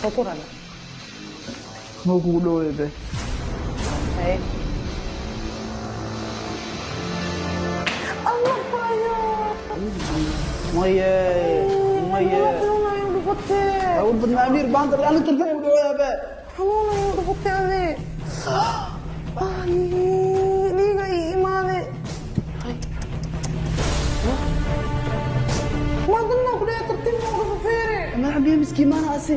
Soo tuurana. Ma kugu dhowey be. Haye. Allah bayo. Maye, maye. Xanuunayo dhufatee. Awal badna Amiir baanta aniga tartan ugu dhowey be. Xanuunayo dhufatee ade. Ay, dhiiga ii imaade. Maadana ku dhahay tartiib nooga fafeere. Madax biyo miskiin maana asi.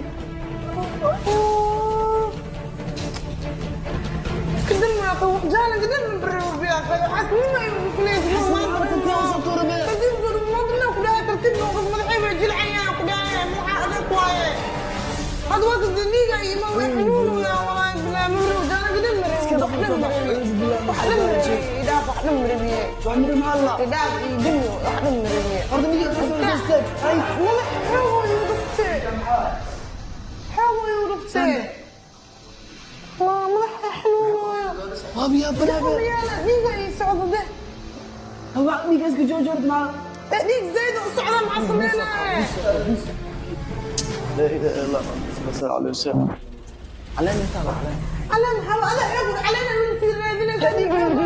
Wax miri maxaa la? Horta niga ka soo istaag. Ay. Waa biyaa banaa be. Hawa dhiiga iska jooji horta maxaa? Dhiig zayd u socda, maxaa sameynaya? لا اله الا الله محمد صلى الله عليه وسلم. علينا انت علينا. علينا حلو انا يقول علينا من في raadinaysa dhiig waxba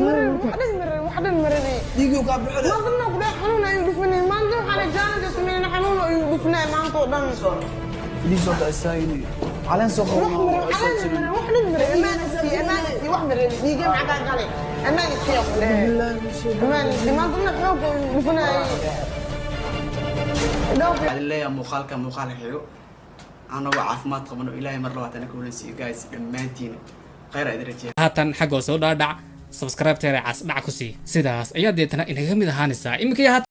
marin, wax dhan marin, wax dhan marinay. Dhiigii kaa bixi. Maantana ku dhahay xanuun ayuu dhufanay. Maanta waxaa jaanada sameynay, xanuun ayuu dhufanay maanta oo dhan. Fadhiis horta istaagini. Caleen soo wax qabo. Marin caleen marin, wax dhan marin. Amaan isii, amaan isii, wax marin. Dhiiga maxaa kaa galay? Amaan isii ku dhahay, amaan isii. Maantana xoog ayuu dhufanay. Waxaan leeyahay muuqaalka muuqaalka xigo anagoo caafimaad qabano Ilaahay mar labaad ana kulansiiyo. Guys, dhammaantiin khayr aa idin rajeeya. Haatan xaggoo soo dhaadhac, subscribe teera cas dhac ku sii, sidaas ayaa deetana inaga mid ahaanaysaa iminka iyo haatan.